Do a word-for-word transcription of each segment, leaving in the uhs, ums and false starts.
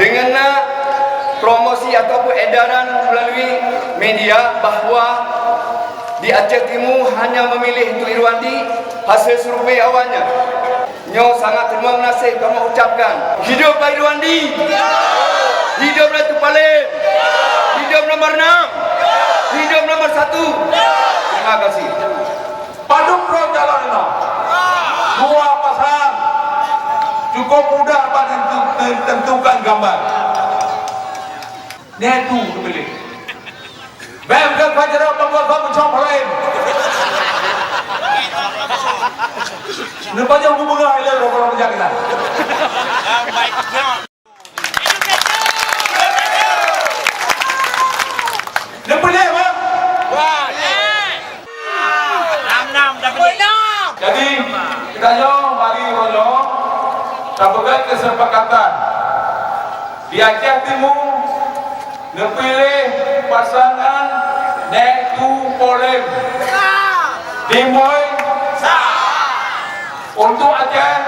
Dengan na promosi ataupun edaran melalui media bahwa di Aceh Timu hanya memilih untuk Irwandi hasil survei awalnya. Nyoe sangat terima kasih kami ucapkan. Hidup Pak Irwandi! Hidup Datuk Palim! Hidup nomor enam! Hidup nomor satu! Terima kasih. Padum droe calon inong. Dua pasang. Cukup mudah bak tentu-, tentukan gambar. Nyan tu keupiléh. Bèk keu Fajro peubuet keu Mucom Ibrahim. Neupajoh gubungan ilée roh-roh jak kita. Neupiléh, Bang. Jadi, geutanyoe mari uroe nyoe tapeugöt keuseupakat di Aceh Timu neupiléh pasangan Nèk Tu Polem. Dimoi. Untuk Aceh,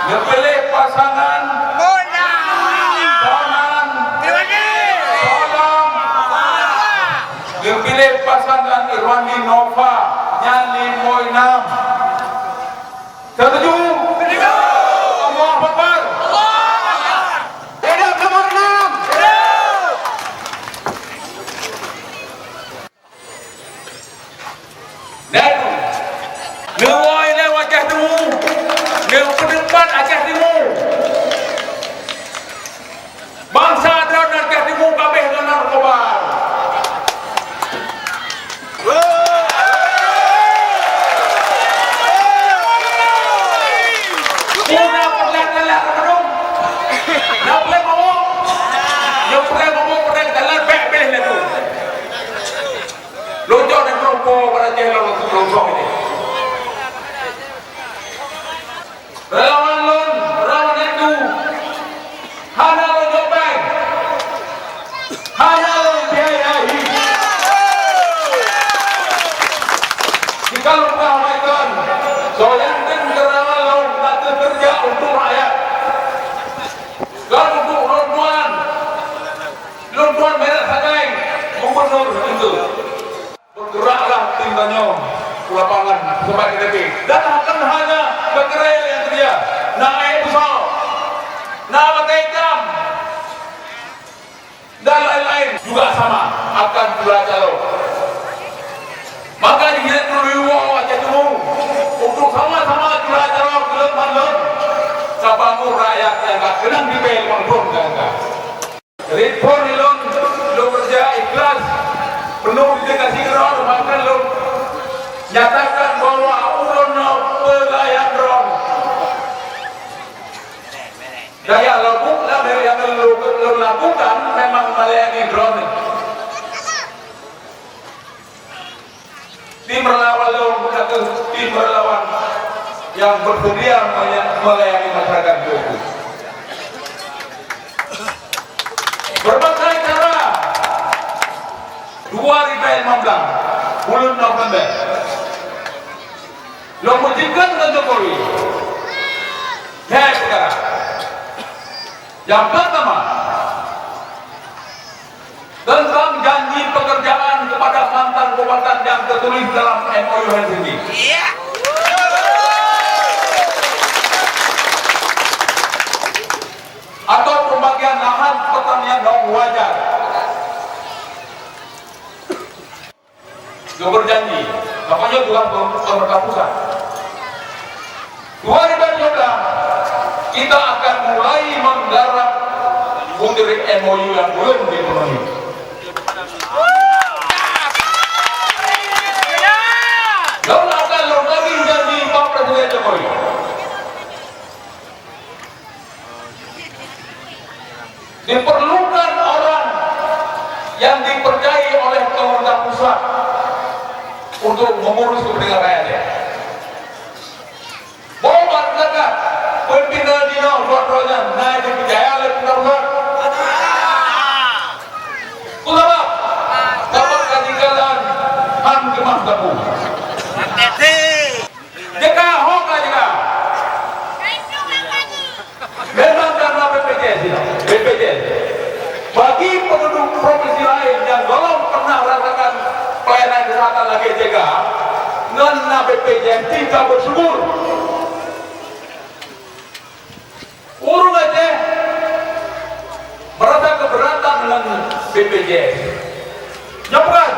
neupiléh pasangan Bonang. Bonang. Irwandi. Bonang. Neupiléh pasangan Irwandi Nova, nyan limoi nam. Setuju? Setuju. Allahu Akbar. Allahu Akbar. Hidup nomor enam. Hidup. Dan neuwoe lé Aceh Timu, neupeudeupat Aceh Timu. Bansa droe Aceh Timu kabeh ngon narkoba. Peue na peureulèe talat lam padum? Na peureulèe mawök? Na peureulèe mawök, peureulèe talat, bèk piléh lé tu. Lôn cok dan lôn po pada jih lôn, lôn cok ini. Relawan lôn, relawan N U, hana lôn jok péng, hana lôn biayai. Jika lôn peugah baikon, soe nyang tem relawan lôn, na teuh keureuja untuk rakyat. Kon untuk lôn tuan, lôn tuan Meret Sagai, gubunur itu. Bergeraklah tim tanyoe u lapangan sebagai K T P. Dan akan hanya bekerel yang sedia. Na air besar, na batai hitam, dan lain-lain juga sama akan pula calon. Maka jih nyan perlu iwoe Aceh Timu untuk sama-sama pula calon keuleuh mandum. Sabangun rakyat nyang ka keunong dipée limong thon ka. Rit phon ilôn, lôn keureuja ikhlas, penuh dedikasi keudroe, bahkan lôn nyatakan bahwa ulôn nyoe peulayan droe. Daya lôn buet nyang lôn, lôn lakukan memang melayani droe. Tim relawan lôn bukan tim relawan nyang bersedia melayani masyarakat Teungku. Berbagai cara, dua ribu lima belas, buleuen November, lôn meujeuet ngon Jokowi lhèe peukara. Nyang peurtama, tentang janji pekerjaan kepada mantan kombatan yang tertulis dalam M O U Helsinki. Atau pembagian lahan pertanian yang wajar. Geubeurjanji, kamoe nyoe tugaih pemerintah pusat. Dua ribu tujuh belas, kita akan mulai menggarap butir M O U yang belum dipenuhi. Lôn akan lôn tagih janji bak Presiden Jokowi. Diperlukan orang yang dipercayai oleh pemerintah pusat untuk mengurus kepentingan rakyat. Boh bak zakat, pimpinan jinoe buat droe nyan na dipercaya lé pemerintah pusat. Peue sabab? Sabab ka jikalon han keumah sapeue. Jika ho ka jika. Memang karena B P J S ini. B P Ngon na B P J S tingkat bersyukur. Ureuëng Aceh merasa keberatan dengan B P J S. Nyo bukan?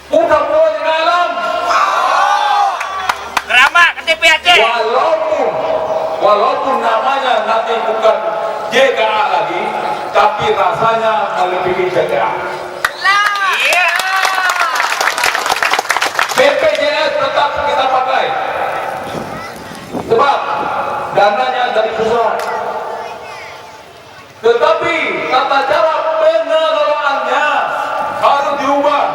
Udah mulai dalam. Keramat K T P Aceh. Walaupun, walaupun namanya nanti bukan J K A lagi, tapi rasanya melebihi J K A. B P J S tetap kita pakai. Sebab dananya dari pusat. Tetapi tata cara pengelolaannya harus diubah.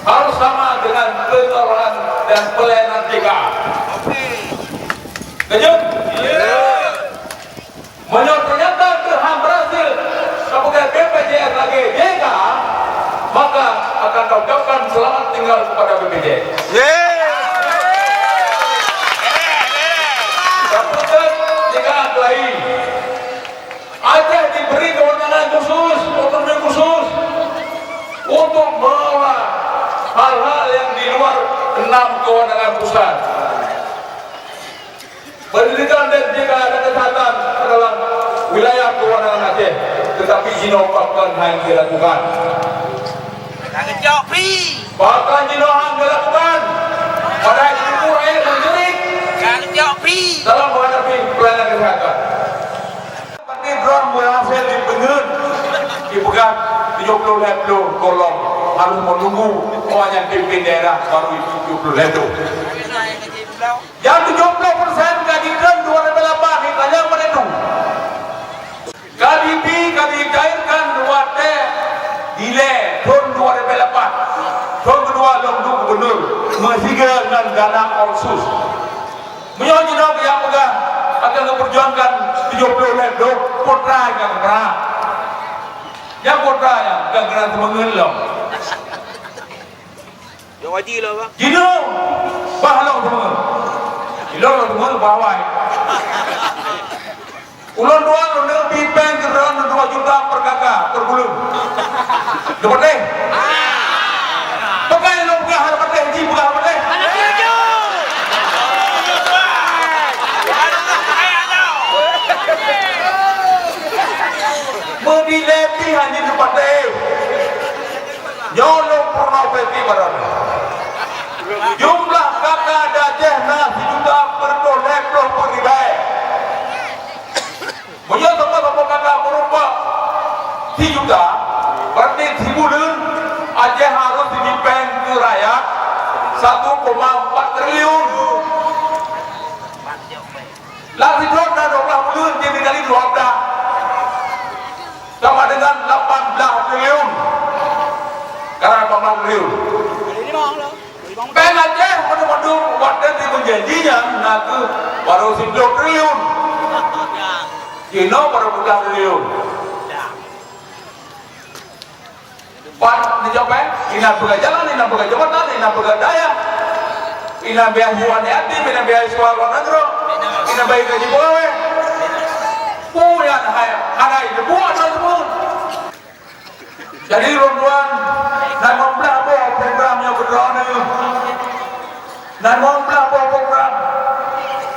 Harus sama dengan pengelolaan dan pelayanan J K A. Setuju? Meunyoe teunyata keuh han berhasil tapeugöt B P J S lagèe J K A, maka akan taucapkan selamat tinggal kepada B P J S. Tapeugöt J K A keulayi. Aceh diberi kewenangan khusus, otonomi khusus untuk mengelola hal-hal yang di luar enam kewenangan pusat. Pendidikan dan pendidikan dan kesehatan adalah wilayah kewenangan Aceh, tetapi jinoe pakon hana dilakukan. Ka geucok pi. Pakon jinoe hana dilakukan, padahai jiduku rakyat mencuri. Ka geucok pi. Dalam menghadapi pelayanan kesehatan. Tapi droe berhasil dipeungeut, dipeugah tujuh puluh lhèe ploh golom, harus menunggu awaknyan pimpin daerah baru tujuh puluh lhèe ploh. Nyang tujoh ploh persen ka jitreun dua ribu lapan, ditanyong bak Teungku. Ka jibi, ka jicairkan watèe dilèe thôn dua ribu lapan. Thôn keudua lôn duek gubernur, meusigoe ngon dana otsus. Meunyoe jinoe nyang peugah akan geupeurjuangkan tujoh ploh lhèe ploh, peue treuk nyang geupeurah. Nyang peue treuk nyang ka geupeurah seumeungeut lom. Jinoe bah lom seumeungeut. Ilôn lôn seumeungeut bah awai. Ulôn dua lôn neubi péng keu droeneuh dua juta per K K per buleuen. Neupatéh? Pakon lôn peugah hana patéh, jih peugah hana patéh. Meudilée pih hana neupatéh. Nyoe lôn peurunoe feuti baroe. Jumlah K K di Aceh na sijuta peureutôh lhèe ploh peuet ribèe. Meunyoe saboh-saboh K K meurumpok sijuta, berarti sibuleuen Aceh harôh jibi péng keu rakyat satu koma empat triliun. Lam sidroe na dua blaih buleuen, jadi kali dua blaih. Sama dengan lapan blaih triliun. Karena lapan blaih triliun. Péng Aceh mandum-mandum watèe jimeunjanji nyan na kheueh baru siploh triliun. Jinoe baru peuet blaih triliun. Pat neujaweueb, inan peugah jalan, inan peugah jembatan, inan peugah dayah, inan beasiswa aneuk yatim, inan beasiswa luwa nanggroe, inan bayeue gaji peugawée. Peue nyang hai, hana jiteupeue asai teumon. Jadi, lôn tuan, na limong blaih boh program nyang keudroe nyoe. Na limong blaih boh program.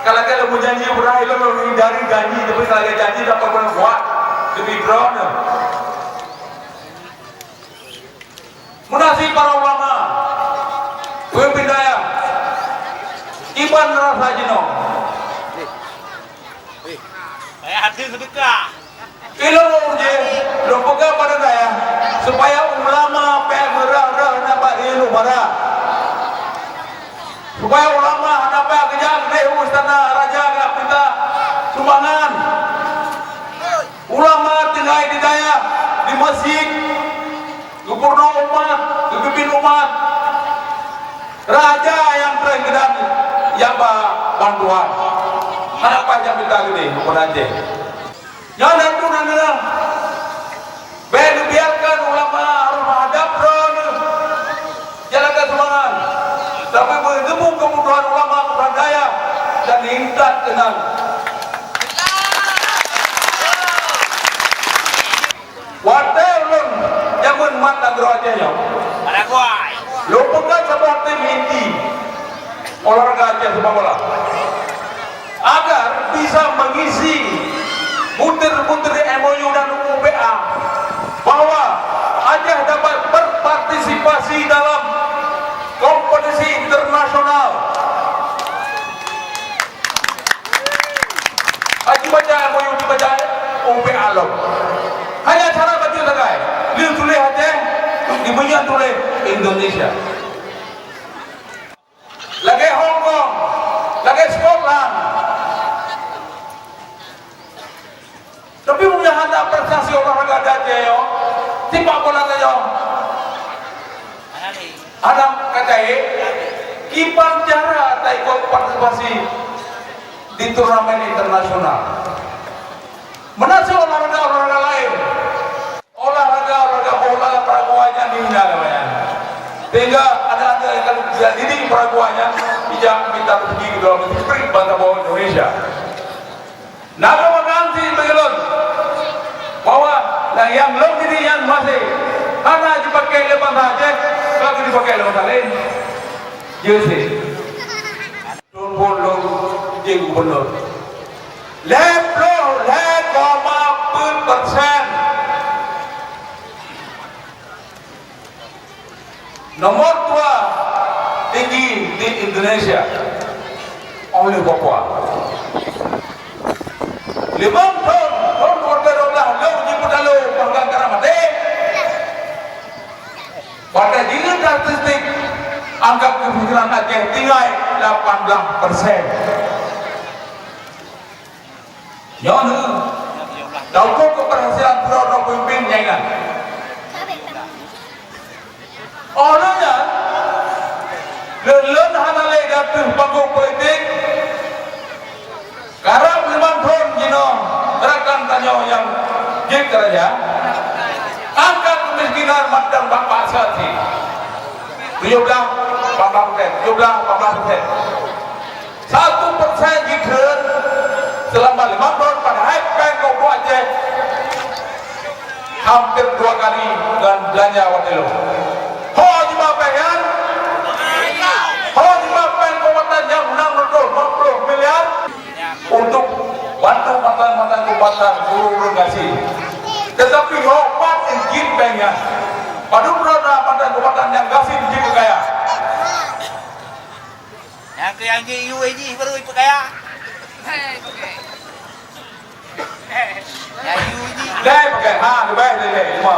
Ka lagèe lôn meujanji, beurai lôn, lôn hindari janji, tapi ka lagèe janji dapat lôn buat. Tapi droeneuh. Meunasib para ulama, peumimpin dayah, kiban rasa jinoe. Saya hadir sedekah. Ilôn ureueng jih, lôn peugah bak dayah, supaya ulama bèk meurah-rah na bak ilmu bara. Supaya ulama hana bèk geujak gleh u istana raja geuminta sumbangan. Ulama tinggai di dayah, di meuseujid, geupeurunoe umat, geupimpin umat. Raja nyang treun keunan nyang ba bantuan. Hana paih nyang mita keudeh, Gubernur Aceh. Nyan dan pun hana. Bèk neubiarkan ulama harôh meuhadab droeneuh jalan keuseumangan. Tapi beuneumui kebutuhan ulama keupada dayah dan intat keunan. Watèe ulôn jameun mat nanggroe Aceh nyoe, Olahraga Aceh sepak bola agar bisa mengisi butir-butir M O U dan U P A bahwa Aceh dapat berpartisipasi dalam kompetisi internasional. Aji baca M O U dibaca U P A lom. Hanya cara baca sagai. Lheueh tuléh Aceh, di meunyan tuléh Indonesia. Lagèe Hong Kong, lagèe Scotland. Tapi meunyo hana prestasi olahraga gata nyoe, sepak bola nyoe, hana keucae, kiban cara taikot partisipasi di turnamen internasional. Meunan cit olahraga-olahraga laén. Olahraga, olahraga bola Paraguay nyan dihina lé awaknyan. Sehingga aneuk-aneuk nyang ka dididik Paraguay nyan, ijak mita peugi keu luwa negeri, bak saboh Indonesia. Na meunan cit bagi lôn, bahwa nyang lôn didik nyan maséh hana jipaké lé bansa Aceh, ka jipaké lé bansa laén. Jersey. Lôn phôn lôn jadi gubernur. Lhèe ploh lhèe koma peuet persen. Nomor dua tinggi di Indonesia oleh Papua. Limong thon, thon dua ribu dua belas, lôn jipeutalo bahkan kara maté. Watèe jieuet statistik, angka keumiskinan Aceh tinggai lapan belas persen. Nyoe neuh, taukôb keuberhasilan droe-droe peumimpin nyang inan. Óh lheueh nyan, lôn, lôn hana lé di ateueh panggong politik, karab limong thon jinoe rakan tanyoe nyang jeuet keu raja, angka keumiskinan mantong bak-bak seuati. Tujoh blah, lapan blah persen, tujoh blah, lapan blah persen. Satu persen jitreun seulama limong thon, padahai péng keu Aceh hampir dua kali ngon beulanja watèe lôn. Ho jimapéng nyan? Ho jimapéng keuwatan nyang nam reutôh lima ploh miliar untuk bantu mantan-mantan kombatan, ureueng-ureueng gasien. Teutapi ho pat jih péng nyan? Padub droe na mantan kombatan nyang gasien jeuet keu kaya? Nyang keu nyang jiyue jih baru ipeukaya. Nyang yue jih. Dai pakai, ha, leubeh lé, lé, cuma.